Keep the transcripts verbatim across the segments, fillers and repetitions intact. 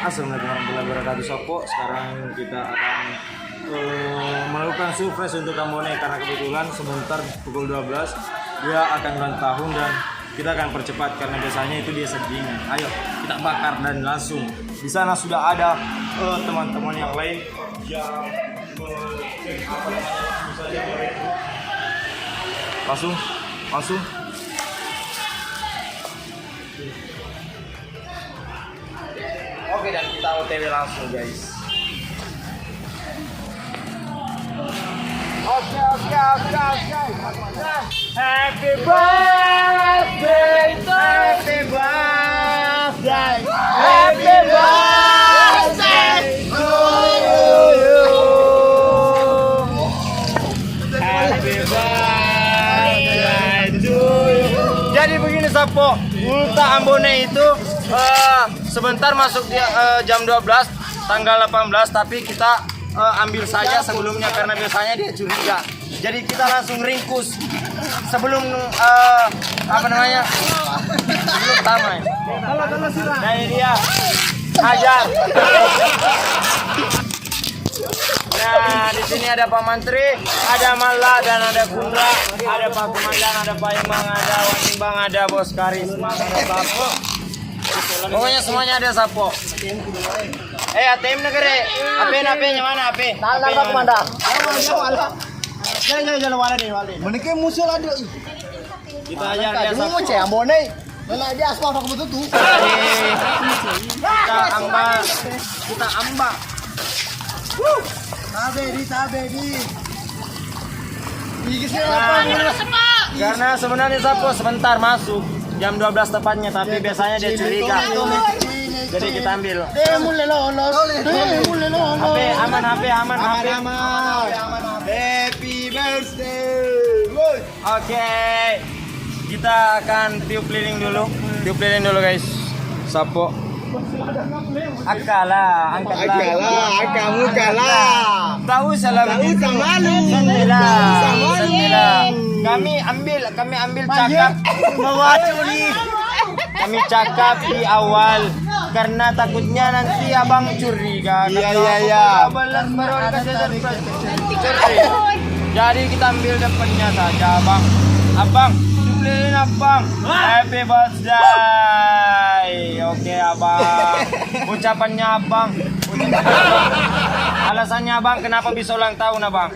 Assalamualaikum warahmatullahi wabarakatuh, Sappo. Sekarang kita akan, eh, melakukan surprise untuk Ambone karena kebetulan sebentar pukul dua belas dia akan ulang tahun dan kita akan percepat karena biasanya itu dia settingan. Ayo, kita bakar dan langsung. Di sana sudah ada, eh, teman-teman yang lain yang, eh, apa namanya, langsung saja merekrut. Langsung, langsung. Oke, dan kita O T W langsung, guys. Oke, oke, oke, oke. Happy birthday, happy birthday, happy birthday to you. Happy birthday to you. Jadi begini, Sappo, ulta Ambone itu, eh, sebentar masuk dia, eh, jam dua belas, tanggal delapan belas, tapi kita, eh, ambil saja sebelumnya karena biasanya dia curiga. Jadi kita langsung ringkus sebelum, eh, apa namanya, sebelum tamat. Nah, ini dia, hajar. Nah, di sini ada Pak Mantri, ada Malla, dan ada Kundra, ada Pak Komandan, ada Pak Imang, ada Wanimbang, ada Bos Karisma, ada Sappo. Pokoknya semuanya ada, Sappo. Eh, A T M negeri. Apa, apa, mana apa? Dalam, Pak Komandan. Jangan, jangan, jangan, wala deh, wala deh. Menike musuh lah, Dok. Kita aja dia, Sappo. Cek Ambone. Lala dia aspal aku betul tuh. Kita ambak. Kita ambak. Tabe di, tabe di. Nah, karena sebenarnya, Sappo, sebentar masuk jam dua belas tepatnya, tapi biasanya dia curiga. Jadi kita ambil. Eh, mulai lolos. Eh, mulai lolos. H P aman, H P aman, H P. Aman, aman. Happy birthday. Woi. Oke, kita akan tiup lilin dulu. Tiup lilin dulu, guys. Sappo. Akala, angkatlah. Akala, angkat muka lah. Tahu salah. Tahu sama lu. Santai lah. Tahu sama lu. Santai lah. Kami ambil, kami ambil cakap. Mawacuni. Kami cakap di awal karena takutnya nanti abang curiga. Iya, iya, iya. Balas baru dikasih surprise. Curi. Jadi kita ambil depannya saja, abang. Abang, tiup lilin, abang. Happy birthday. Oke, abang. Ucapannya abang. Ucapannya abang. Alasannya abang kenapa bisa ulang tahun, abang?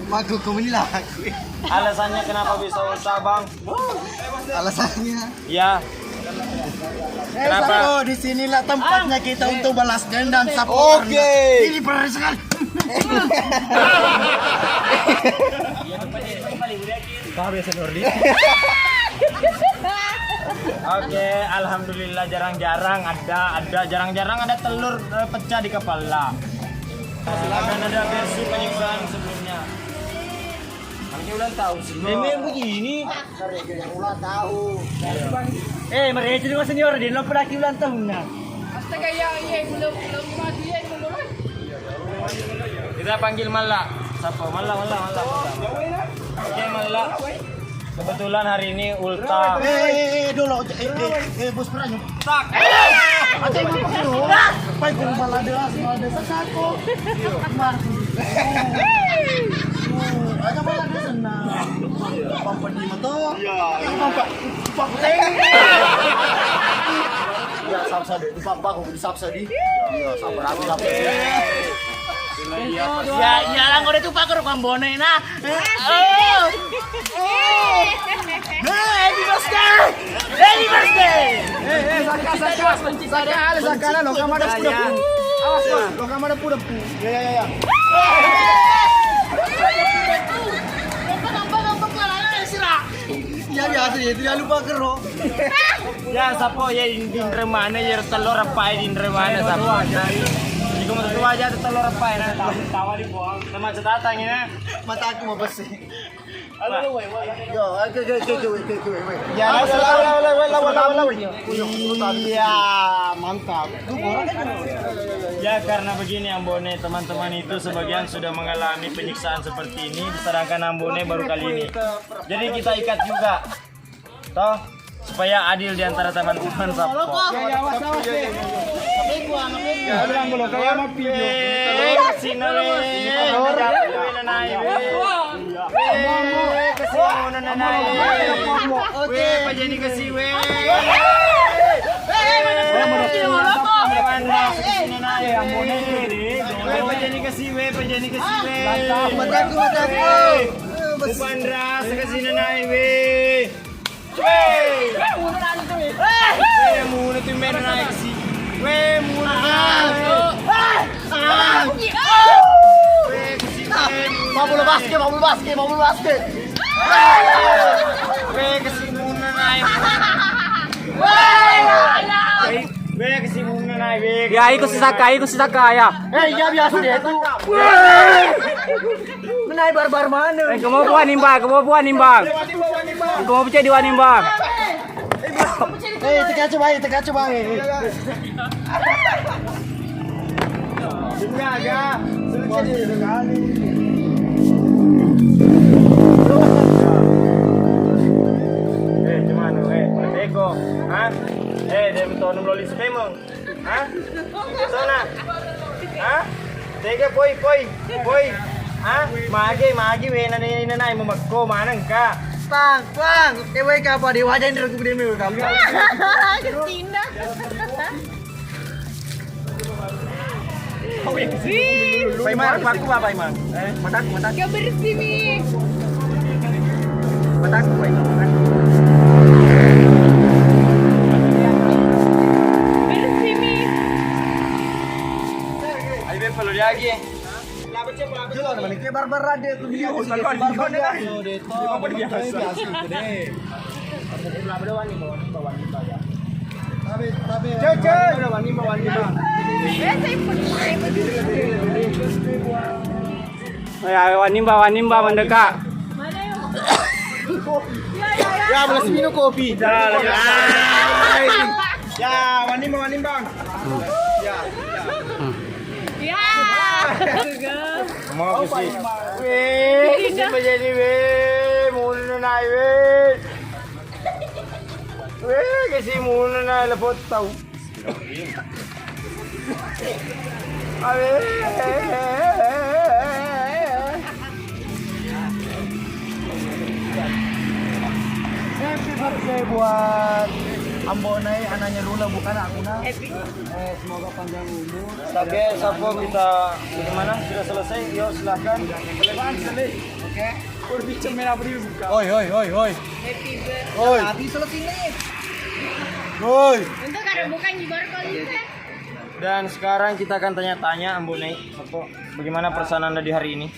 Aku, kau inilah aku. Alasannya kenapa bisa ulang tahun, abang? Alasannya. Ya. Eh, kenapa? Sappo, di sinilah tempatnya kita untuk balas dendam, Sappo. Oke. Ini berani sekali. Kau biasa, Nurdi. Oke, alhamdulillah jarang-jarang ada, ada jarang-jarang ada telur, eh, pecah di kepala. Akan ada versi penyiksaan sebelumnya. Anaknya ulang tahun sih. Ini begini. Ulang tahun. Eh, mereka itu senior, dia lupa lagi ulang tahunnya. Astaga, ya, iya, belum, belum mati, ya, belum. Kita panggil Malla. Siapa? Malla, Malla, Malla. Oke, Malla. Kebetulan hari ini ulta. Eh, eh, eh, dulu. Eh, eh, eh, bos peranyu. Tak. Ada yang pakai lo. Pai guru malah deras, malah desa satu. Mar. Ada malah desa nah. Pampa di motor. Iya. Pampa. Pampa. Ya, samsa deh. Pampa aku di samsa di. Iya, sabar aku samsa. Ya, ya, lang udah tuh pakai rokok Ambone nah. Oh. Hey, happy birthday! Happy birthday! Eh, eh, saka, saka. Saka, ale, saka, lo kamar ada pudapu. Awas, Bos, lo kamar ada pudapu. Ya, ya, ya, ya. Ya, biasa ya, tidak lupa kero. Ya, Sappo ya, di, di mana ya, telur apa ya, di mana, Sappo? Jadi kamu tuh aja ada telur apa ya, nah, tahu, tahu di bawah. Sama cetatang ya. Mataku mau bersih. Yo, oke, oke, oke, oke, oke, oke. Ya, lawan, lawan, lawan, lawan, lawan, lawan. Iya, mantap. Ya, karena begini, Ambone, teman-teman itu sebagian sudah mengalami penyiksaan seperti ini, sedangkan Ambone baru kali ini. Jadi kita ikat juga. Toh? Supaya adil di antara teman-teman Sappo. Ya, ya, awas, awas, deh. Bilang dulu, kayak mau video. Eh, sini, weh. Jangan dulu, weh, nanai, weh. Weh, kasih mau nanai, weh. Weh, apa jadi kasih, weh? Weh, mana sih? Mana sih nanai, weh? Weh, apa jadi kasih, weh? Apa jadi kasih, weh? Mataku, mataku. Bukan ras kasih nanai, weh. Weh! Weh, muna tu main naik si. Weh, muna. Ah! Ah! Weh, kasi, weh, muna. Mau bola basket, mau bola basket, mau bola basket. Weh, kasi muna naik. Weh, kasi muna naik, weh. Ya, iko si Saka, iko si Saka, ya. Eh, iya, biasa dia itu. Weh! Menai barbar mana? Eh, kamu buah nimbang, kamu buah nimbang. Kamu pecah di nimbang. Eh, teka coba, eh, teka coba, eh. Enggak, enggak. Sulit sekali. Eh, cuman, eh, Eko, hah? Eh, dia betul enam belas memang. Hah? Sona. Hah? Tega, poi, poi, poi. Hah? Magi, magi, wena, nena, nai, memekko, maneng, Kak. Pang, pang. Eh, woi, kapa, dewa, jangan dulu, gede, mil, kapa. Kesina. Wih. Paiman, paku apa, Paiman? Eh, mataku, mataku. Kau bersih, Mi. Mataku, Paiman, mataku. Bersih, Mi. Ayo, Beb, kalau dia lagi. Dulu, mana kayak barbar ada tuh dia. Iya, sih, barbar ada. Apa dia? Biasa, biasa, gede. Cece. Ya, wanimba, wanimba mendekat. Ya, belas minum kopi. Ya, lebih. Ya, wanimba, wanimba. Ya. Ya. Mau ke sih. Weh, siapa jadi, weh? Mulu naik, weh. Weh, kasi muna na lepot tau. Awe. Happy birthday buat Ambo Nai, anaknya Rula, bukan aku, nah. Happy. Eh, semoga panjang umur. Tapi Sappo kita bagaimana? Sudah selesai? Yo, silahkan. Oke. Oi, oi, oi, oi. Happy birthday. Oi. Habis selesai nih. Oi. Untuk ada bukan jibar kali ini. Dan sekarang kita akan tanya-tanya, Ambo Nai, Sappo, bagaimana perasaan Anda di hari ini?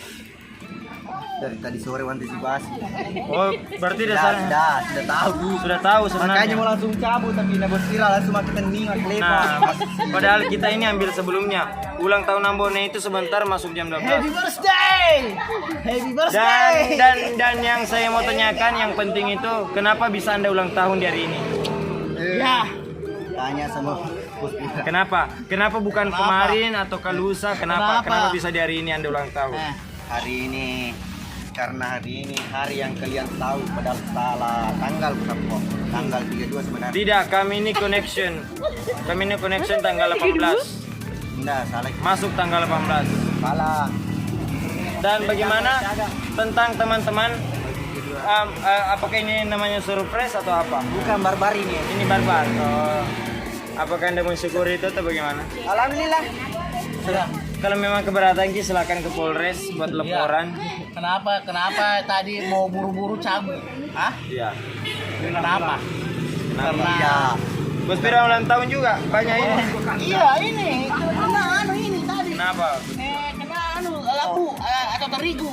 Dari tadi sore antisipasi. Oh, berarti dia sudah, sudah, sudah tahu. Sudah tahu sebenarnya. Makanya mau langsung cabut, tapi nabos kira langsung makin tening, makin lebar. Nah, padahal kita ini ambil sebelumnya. Ulang tahun Ambo Nai itu sebentar masuk jam dua belas. Happy birthday! Happy birthday! Dan, dan, dan yang saya mau tanyakan, yang penting itu, kenapa bisa Anda ulang tahun di hari ini? Ya. Tanya sama Bos Pira. Kenapa? Kenapa bukan kemarin atau ke lusa? Kenapa? Kenapa? Kenapa bisa di hari ini Anda ulang tahun? Eh. Hari ini, karena hari ini hari yang kalian tahu, padahal salah tanggal, bukan kok. Tanggal tiga dua sebenarnya. Tidak, kami ini connection. Kami ini connection tanggal delapan belas. Enggak, salah. Masuk tanggal delapan belas. Salah. Dan bagaimana tentang teman-teman? Em, eh, apakah ini namanya surprise atau apa? Bukan barbar ini. Ini barbar. Oh. Apakah Anda mensyukuri itu atau bagaimana? Alhamdulillah. Sudah. Kalau memang keberatan ki, silakan ke Polres buat laporan. Kenapa? Kenapa tadi mau buru-buru cabut? Hah? Iya. Kenapa? Kenapa? Karena Bos Pira ulang tahun juga, banyak ini. Iya, ini. Kena anu ini tadi. Kenapa? Eh, kena anu, labu, eh, atau terigu.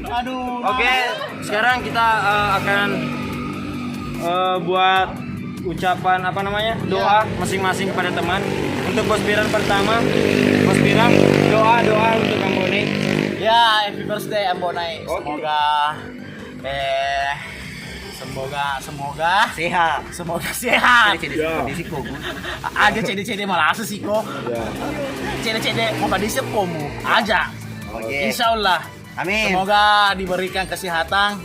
Aduh. Oke, sekarang kita, eh, akan, eh, buat ucapan, apa namanya, doa masing-masing kepada teman. Untuk Bos Piran pertama, Bos Piran, doa, doa untuk Ambo Nai. Ya, happy birthday Ambo Nai. Oke. Semoga, eh, semoga, semoga sehat. Semoga sehat. Cede-cede seperti siko, Bu. Aja cede-cede malasa siko. Ya. Cede-cede mau pada sepomu aja. Oke. Insya Allah. Amin. Semoga diberikan kesehatan,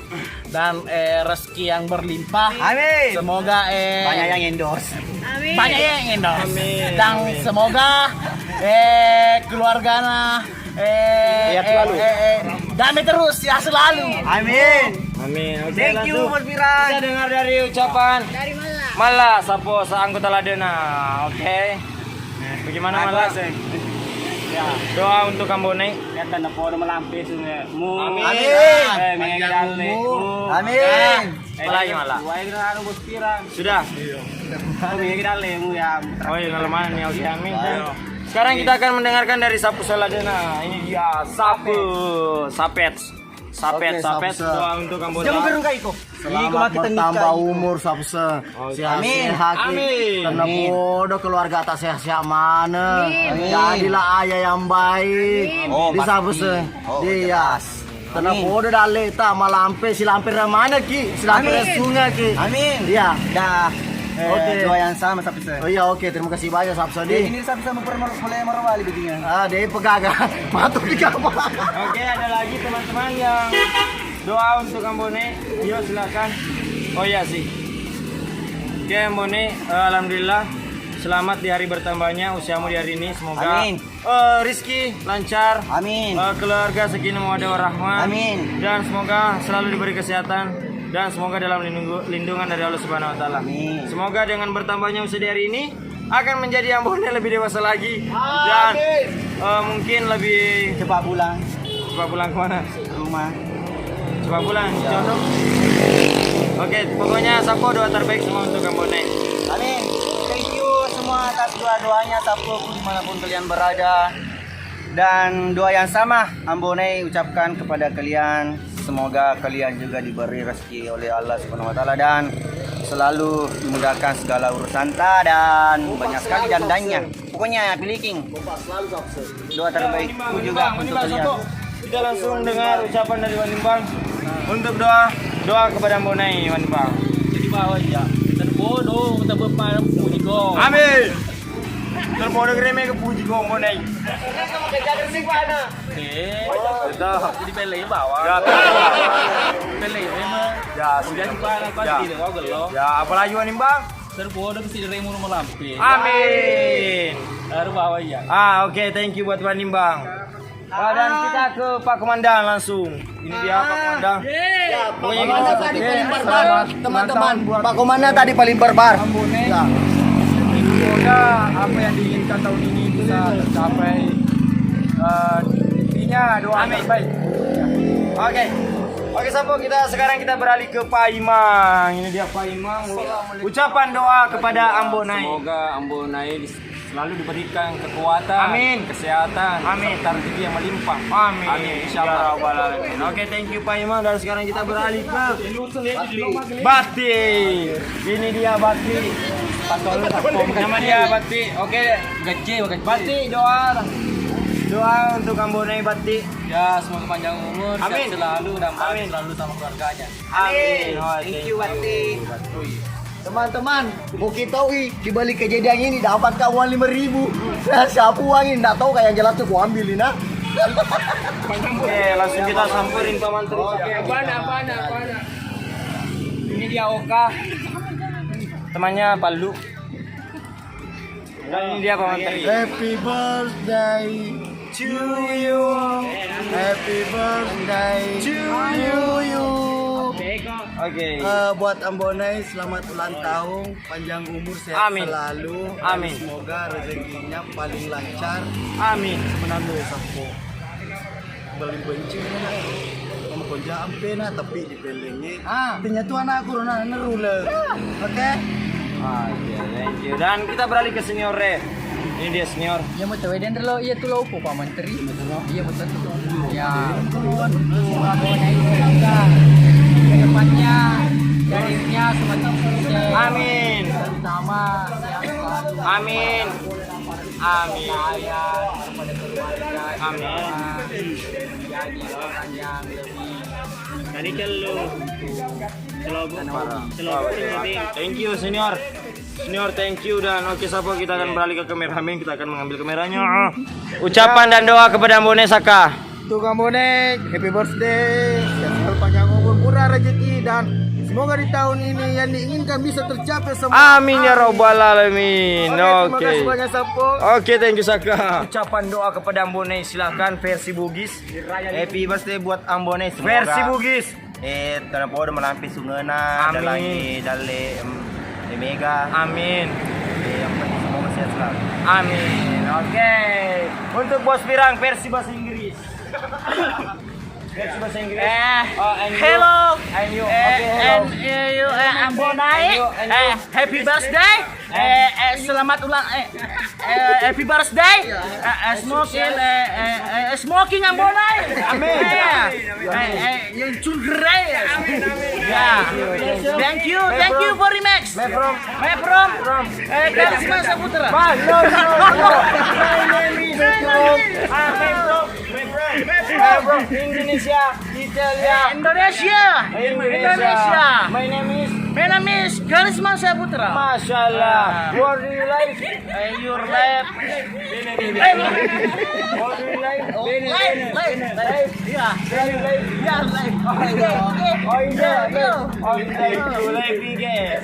dan eh, rezeki yang berlimpah. Amin. Semoga eh, banyak yang endorse. Amin. Banyak yang endorse. Amin. Dan semoga eh keluargana eh, eh, eh, eh, damai terus ya selalu. Amin. Amin. Oke, thank you, langsung Bos Piran. Kita dengar dari ucapan dari Mala. Mala, sapo sa anggota ladena. Oke. Bagaimana Mala? Ya. Doa untuk Ambonai. Ya, tenna podo malampe sunge. Mu. Amin. Eh, mega dalle. Amin. Apalagi Mala? Wae anu Bos Piran. Sudah. Oh, mega dalle mu ya. Oh iya, normal nih, oke, amin. Sekarang kita akan mendengarkan dari sapu seladena. Ini dia sapu sapet. Sapet, sapet, doa untuk Ambonai. Jangan gerung kaiko. Selamat bertambah umur, Sapse. Sehat-sehat. Amin. Tenna podo keluarga ta sehat-sehat maneng. Amin. Jadilah ayah yang baik. Amin. Oh, di Sapse. Iya. Tenna podo dalle ta malampe, silampe ramana ki, silampe sunga ki. Amin. Iya. Dah. Eh, oke. Doa yang sama, Sapse. Oh iya, oke. Terima kasih banyak, Sapse. Ini Sapse mau pernah mulai marwali begini. Ah, deh, pegaga. Matu di kamar. Oke, ada lagi teman-teman yang doa untuk Ambone. Yo, silakan. Oh iya sih. Oke, Ambone, eh, alhamdulillah selamat di hari bertambahnya usiamu di hari ini. Semoga eh, rizki lancar. Amin. Eh, keluarga sakinah mawaddah warahmah. Amin. Dan semoga selalu diberi kesehatan dan semoga dalam lindung- lindungan dari Allah Subhanahu wa taala. Amin. Semoga dengan bertambahnya usia di hari ini akan menjadi Ambone lebih dewasa lagi dan eh, mungkin lebih cepat pulang. Cepat pulang kemana? Rumah. Cepat pulang, condong. Oke, pokoknya sapo doa terbaik semua untuk Ambone. Amin. Thank you semua atas doa-doanya sapo dimanapun kalian berada. Dan doa yang sama Ambone ucapkan kepada kalian. Semoga kalian juga diberi rezeki oleh Allah Subhanahu wa taala dan selalu dimudahkan segala urusan ta dan banyak sekali jandanya. Pokoknya pilih king. Doa terbaikku juga untuk kalian. Kita langsung dengar ucapan dari Wanimbang untuk doa doa kepada Ambone Wanimbang. Jadi bawa ya. Terbodoh, terbepa puji ko. Amin. Terbodoh kira mega puji ko Ambone. Eh, jadi pele bawa. Ya, pele memang. Ya, udah di mana pas ya. Tidak kau gelo. Ya, apalagi Wanimbang. Terbodoh ke si remu rumah lampe. Amin. Baru bawa ya. Ah, oke, thank you buat Wanimbang. Ah, dan kita ke Pak Komandan langsung. Ini dia Pak Komandan. Pokoknya kita tadi paling barbar, teman-teman. Pak Komandan tadi paling barbar. Ya. Semoga apa yang diinginkan tahun ini bisa tercapai. Eh, intinya doa terbaik. Oke. Oke, Sapo, kita sekarang kita beralih ke Pak Imang. Ini dia Pak Imang. Ucapan doa kepada Ambonai. Semoga Ambonai selalu diberikan kekuatan, amin, kesehatan, amin, serta rezeki yang melimpah. Amin. Amin, insya Allah. Ya Rabbal Alamin. Oke, thank you Pak Imam. Dan sekarang kita beralih ke Bati. Ini dia Bati. Nama dia Bati. Oke. Bati, doa. Doa untuk Ambonai Bati. Ya, semoga panjang umur, amin, sehat selalu dan bahagia, amin, selalu sama keluarganya. Amin. Amin. Oh, thank you, Bati. Teman-teman, mau kita ui, di balik kejadian ini dapat kau uang lima ribu. Nah, siapa uang ini? Nggak tahu, kayak yang jelas tuh ku ambil ini, nah. Oke, langsung kita samperin Pak Mantri. Oke, apaan, apaan, apaan? Ini dia Oka. Temannya Palu. Dan ini dia Pak Mantri. Happy birthday to you. Happy birthday to you. Oke. Eh, buat Ambonai, selamat ulang tahun, panjang umur, sehat, amin, selalu. Dan amin, semoga rezekinya paling lancar. Amin. Sebenarnya Sapo. Beli benci na. Kamu kerja ampe na, tapi di pelengnya. Ah. Ternyata anakku rona nerule. Oke. Ah, iya, thank you. Dan kita beralih ke senior, Re. Ini dia senior. Iya, mau tahu dan lo, iya tuh lo, Pak Menteri. Iya, betul. Ya. Semoga Ambonai semoga ke depannya karirnya semakin sukses. Amin. Terutama sehat selalu. Amin. Amin. Saya, kepada keluarga, amin, jamaah, jadi orang yang lebih. Tadi cellu. Cellu. Cellu. Thank you, senior. Senior, thank you. Dan oke, Sapo, kita akan beralih ke kameramen. Kita akan mengambil kameranya. Ucapan dan doa kepada Ambone Saka. Untuk Ambone, happy birthday. Sehat selalu, panjang umur, murah rezeki. Semoga di tahun ini yang diinginkan bisa tercapai semua. Amin ya rabbal alamin. Oke, terima kasih banyak, Sapo. Oke, thank you, Saka. Ucapan doa kepada Ambo Nai, silakan versi Bugis. Happy birthday buat Ambo Nai. Semoga versi Bugis. Eh, tanapodo malampe sungena, amin. Dalangi dalle, em, eh, mega. Amin. Eh, yang penting semoga sehat selalu. Amin. Oke. Untuk Bos Pirang versi bahasa Inggris. Versi bahasa Inggris. Eh, oh, and you. Hello. And you. Eh, oke, hello. And, eh, you, eh, Ambo Nai. And you, and you. Eh, happy birthday. Eh, eh, selamat ulang, eh, eh, happy birthday. Eh, eh, smoking, eh, eh, eh, smoking Ambo Nai. Amin. Eh, eh, eh, yang cungkere. Amin, amin. Ya. Thank you, thank you very much. Where from? Where from? From. Eh, Karisma Saputra. Wah, no, no, no. My name is from, ah, I'm from, I'm from Indonesia, Italia. Indonesia. Indonesia. Indonesia. My name is, my name is Karisma Saputra. Masya Allah. Ah. What do you like? Eh, your life. What do you like? Oh, life, life, life. Iya. Iya, life. Iya, life. Oh, iya. Oh, iya. Oh, life. Life, iya.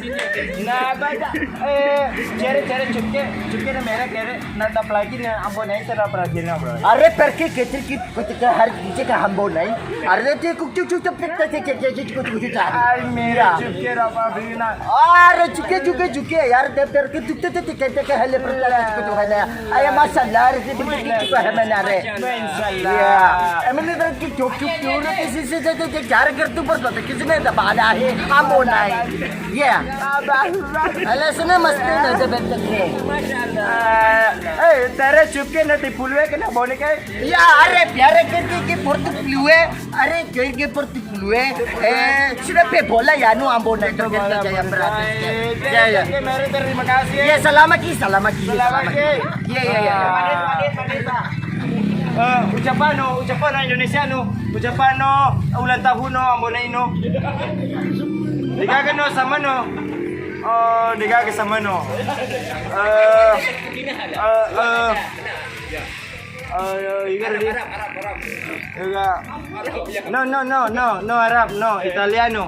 Nah, baca. Eh, cere, cere, cukke, cukke na merek, cere. Nah, apalagi na Ambo Nai, cara perhatiannya, bro. Are perché che cerchi, che, che, che, har-, che, che Ambo Nai. Are te ku, cu, cu, cu, pe, te, te, te, te, cu, cu, cu, cu, cu. Ai, mere, iya. Cukke, apa, bina. Are cukke, cukke, cukke. Are te perché tu, tu, tu, tu, che, che, che, hele, per, te, te, cu, cu, cu, hele. Ayo, masalah, are te, tu, tu, tu, cu, cu, hele, mena, are. Insya Allah. Iya. Emang ini perché cu, cu, cu, cu, cu, si, si, si, si, si, cara kertu, per, te, ke, sini ada pada, he, Ambo Nai. Iya. Alah, sana mesti ada bentuknya. Eh, eh, tere cukke na tipulue kena bonek, eh. Iya, are, biar ke, ke, ke, portu pulue, are, ke, ke, portu pulue. Eh, sudah pe bola ya, anu, Ambo Nai, terkenal Jaya Berarti. Ya, ya. Oke, mari, terima kasih. Ya, selamat ki, selamat ki, selamat ki. Iya, iya, iya. Eh, ucapanno, ucapanno Indonesiano, ucapanno ulang tahunno, Ambo Naino. Degaga no samano. Oh, degaga samano. Eh, eh, eh. Eh, eh, iga tadi? Iga. No, no, no, no, no Arab, no, Italiano.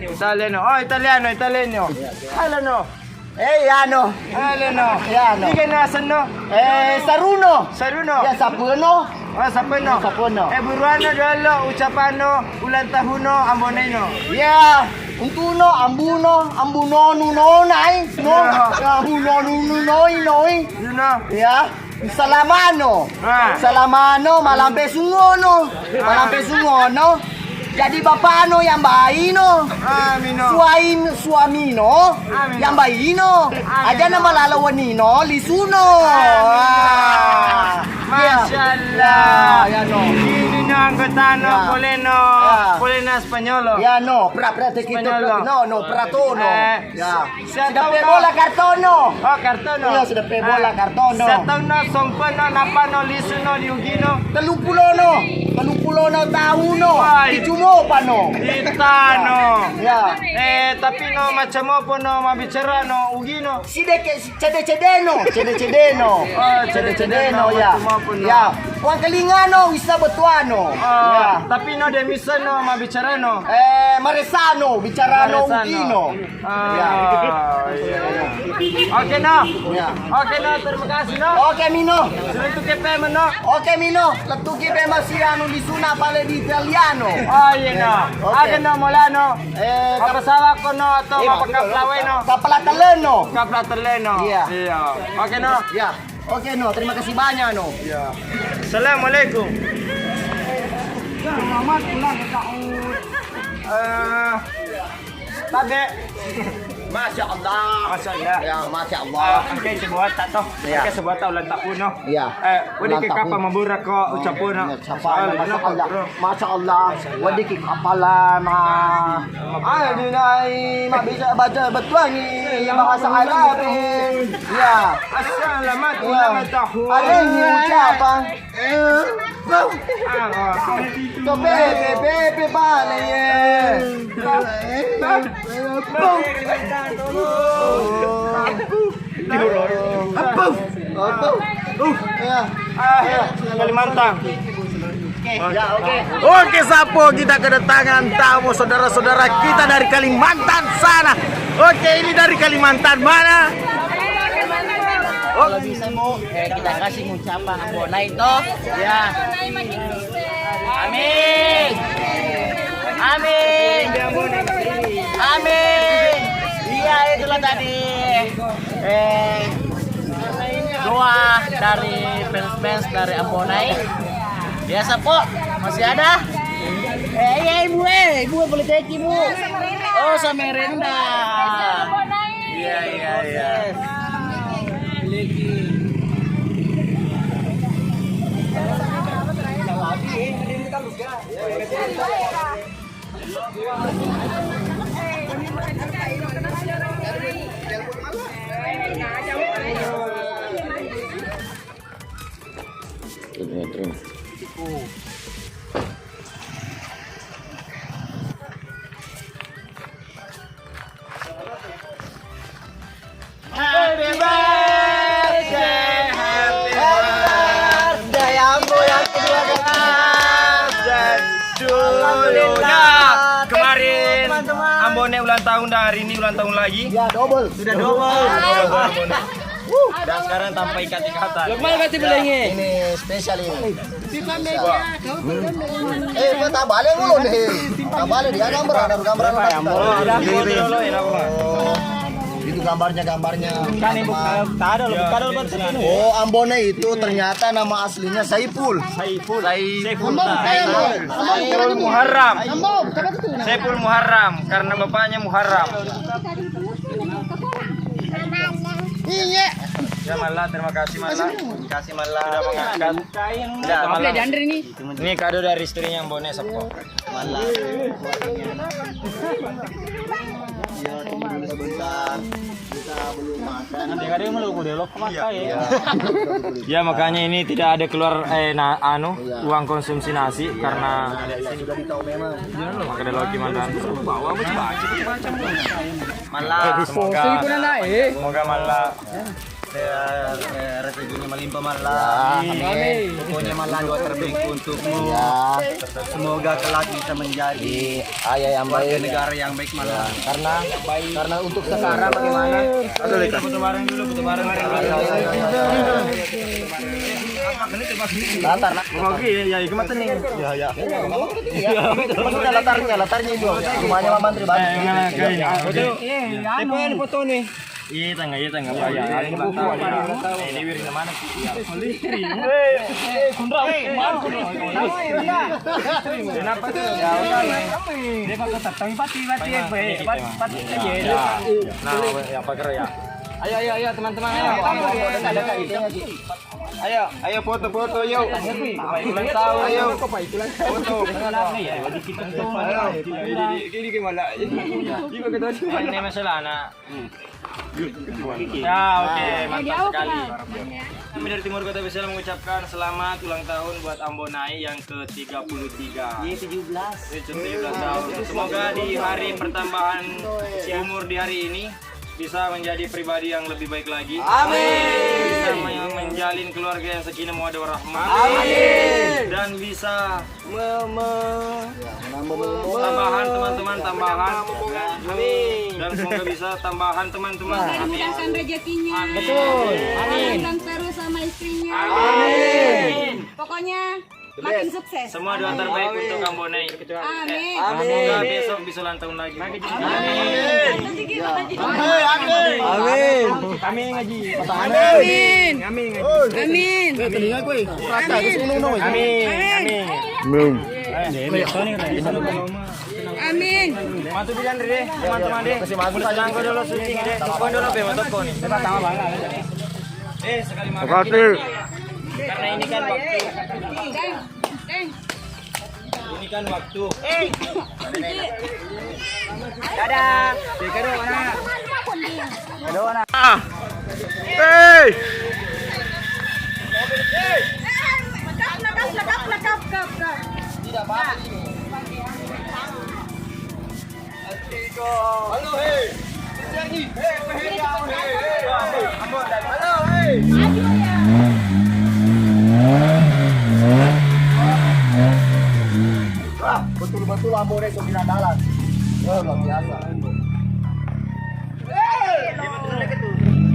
Italiano. Oh, Italiano, Italiano. Halo, no. Eh, ya, no. Halo, no. Ya, no. Iga nasenno? Eh, saruno. Saruno. Ya, sapeno. Oh, sapeno. Sapeno. Eh, buruanno jolo ucapanno ulang tahunno Ambo Naino. Ya, untuno, ambuno, ambunonu, no, nai, no. Ya. Ya, ambunonu, noi, noi. You know. Ya. Salamano. Ah. Salamano, malampe sungono. Ah. Malampe sungono. Jadi bapano yang baino. Amino. Suain, suamino. Amino. Yang baino. Amino. Aja nama lalo wenino, lisuno. Amino. Ah. Iya. Masya Allah. Ya, ya, no. Ini no anggotano, ya. Boleh no. Ya. Boleh no Spanyolo. Ya, no. Pra, pra, te, kita, Spanyolo. No, no, pratono. Eh, ya. Sudah pe bola kartono. Oh, kartono. Iya, sudah pe bola kartono. Sataunno, sompenno, napano, lisuno, diugino. Teluppulono. Teluppulono tauno. Wah, icumopano. Itano. Ya. Eh, tapi no, macam apa no, mabbicara no, ugino. Sideke, cede-cedeno, cede-cedeno. Oh, cede-cedeno, ya. Macam apa no? Ya. Wangkalingano, wissa bettuano. Oh, ya. Tapi no, de missano, mabbicarano. Eh, maresano, bicarano, maresano. Ugino. Ah, iya, iya. Oke, no. Ya. Oke, no, terima kasih, no. Oke, Mino. Lettuki pemeng, no. Oke, Mino. Lettuki pemeng si anu lisuna pale di Italiano. Oh, iya, no. Oke. Oke, no, Molano. Eh, apa salah kono atau eh, apa kaplawe, no? Kapala teleno. Kapala teleno. Iya. Iya. Oke, no. Ya. Oke, no. Terima kasih banyak, no. Iya. Assalamualaikum. Selamat ulang tahun. Eh, Tabe. Masya Allah. Masya Allah. Ya, Masya Allah. Eh, engka sebuah tak toh? Ya. Engka sebuah tak ulang tahun, no? Ya. Eh, ulang tahun. Weddikki kapang mabbura ko ucapono. Ya, siapa? Masya Allah. Masya Allah. Weddikki kapang lama. Ah, dinai, mak bisa baca betuangi bahasa Arab. Ya. Assalamualaikum warahmatullahi wabarakatuh. Ada ini ucapan. Apa? Tuh, bebe, bebe, bale, ye. Apa? Apa? Apa? Uh. Ya. Ah, ya. Kalimantan. Ya, oke. Oke, Sapo, kita kedatangan tamu saudara-saudara kita dari Kalimantan sana. Oke, ini dari Kalimantan mana? Kalau bisa, Bu, eh, kita kasih ucapan Ambonai toh. Ya. Amin. Amin. Amin. Iya, itulah tadi. Eh, doa dari fans-fans dari Ambonai. Biasa, Pok. Masih ada? Eh, iya, Ibu, eh. Ibu boleh teki, Bu. Oh, Samarinda. Iya, iya, iya. Happy birthday, happy birthday, Ambo yang kedua kali. Birthday to you. Alhamdulillah. Nah, kemarin Ambone ulang tahun dan hari ini ulang tahun lagi. Ya, double. Sudah double. Double, Ambone. Dan sekarang tanpa ikat-ikatan. Ini spesial ini. Eh, kok tak balik dulu nih? Tak balik dia gambar, ada gambar. Oh, ada foto dulu, ya, apa? Oh, itu gambarnya, gambarnya. Bukan, ini bukan. Tado, tado, tado. Oh, Ambone itu ternyata nama aslinya Saiful. Saiful. Saiful. Saiful Muharram. Saiful Muharram karena bapaknya Muharram. Iya. Ya, Malla, terima kasih, Malla. Terima kasih, Malla. Sudah mengangkat. Udah, Malla. Ini kado dari istrinya Ambone, Sapo. Malla. Iya, tunggu dulu sebentar. Kita belum makan. Nanti kado mau lu kudu lo ke mata ya. Iya. Ya, makanya ini tidak ada keluar, eh, na-, anu, uang konsumsi nasi karena ada di sini. Sudah ditahu memang. Maka ada lagi mantan. Bawa macam-macam. Malla, semoga, semoga Malla, eh, eh, rezekinya melimpah, Malla. Ya, amin. Pokoknya, Malla, doa terbaik untukmu. Ya. Semoga kelak bisa menjadi ayah yang baik, warga negara yang baik, Malla. Ya, karena, karena untuk sekarang bagaimana? Foto bareng dulu, foto bareng. Latar, nak. Oke, ya, ya, itu mata nih. Ya, ya. Maksudnya latarnya, latarnya itu. Rumahnya Maman Tribadi. Iya, iya, iya. Foto nih. Iya, tangga, iya, tangga. Iya, iya, ini buku, ada. Ini wiring mana sih? Iya. Eh, eh, Kundra, eh, Kundra. Kenapa tuh? Ya, udah. Dia pakai tatang pati, pati, pati, pati, pati, ya. Nah, yang pagar ya. Ayo, ayo, ayo, teman-teman, ayo. Ayo, ayo, foto-foto, yuk. Ulang tahun, ayo. Foto. Ayo. Ini, ini, ini gimana? Ini pakai tadi. Ini masalah, nak. Ya, oke, mantap sekali. Kami dari Timur Kota Besar mengucapkan selamat ulang tahun buat Ambonai yang ke tiga puluh tiga. Iya, tujuh belas. Eh, tujuh belas tahun. Semoga di hari pertambahan umur di hari ini bisa menjadi pribadi yang lebih baik lagi. Amin. Bisa men-, menjalin keluarga yang sakinah mawaddah warahmah. Amin. Dan bisa me-, me-, ya, menambah, menambah. Tambahan, teman-teman, tambahan. Amin. Dan semoga bisa tambahan, teman-teman. Amin. Dimudahkan rezekinya. Betul. Amin. Amin. Dan terus sama istrinya. Amin. Pokoknya makin sukses. Semua doa terbaik untuk Ambonai. Amin. Semoga besok bisa ulang tahun lagi. Amin. Amin. Amin. Amin, Haji. Amin. Amin. Amin. Eh, telinga gue. Rasa, terus ngono, ngono. Amin. Amin. Amin. Amin. Amin. Mantap, bilang deh, teman-teman deh. Kasih makan. Dulu syuting deh. Telepon dulu, Be, mantap kok nih. Pertama banget. Eh, sekali makan. Makasih. Karena ini kan waktu. Ini kan waktu. Dadah. Kado mana? Kado mana? Ah. Hei. Halo, hei. Halo, hei. Amore itu binandalan. Oh, luar biasa.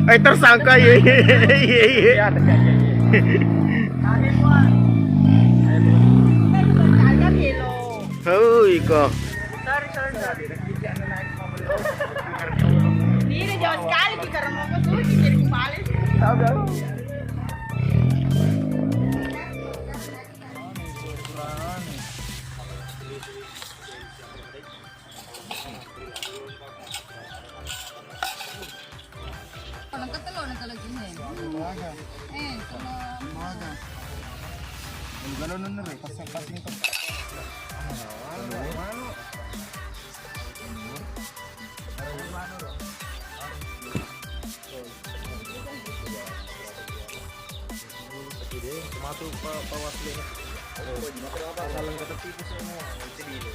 Eh, tersangka, iya, iya, iya, iya. Iya, tersangka, iya. Hoi, kok. Sorry, sorry, sorry. Ini jauh sekali, kita mau ke sini, jadi kembali. Tahu, tahu. Nengka tello, nengka lagi, he. Maga. Eh, tello. Maga. Kalau nunur, pas, pas itu. Masuk pa, pa wasli. Kalau kata tipu semua, itu dulu.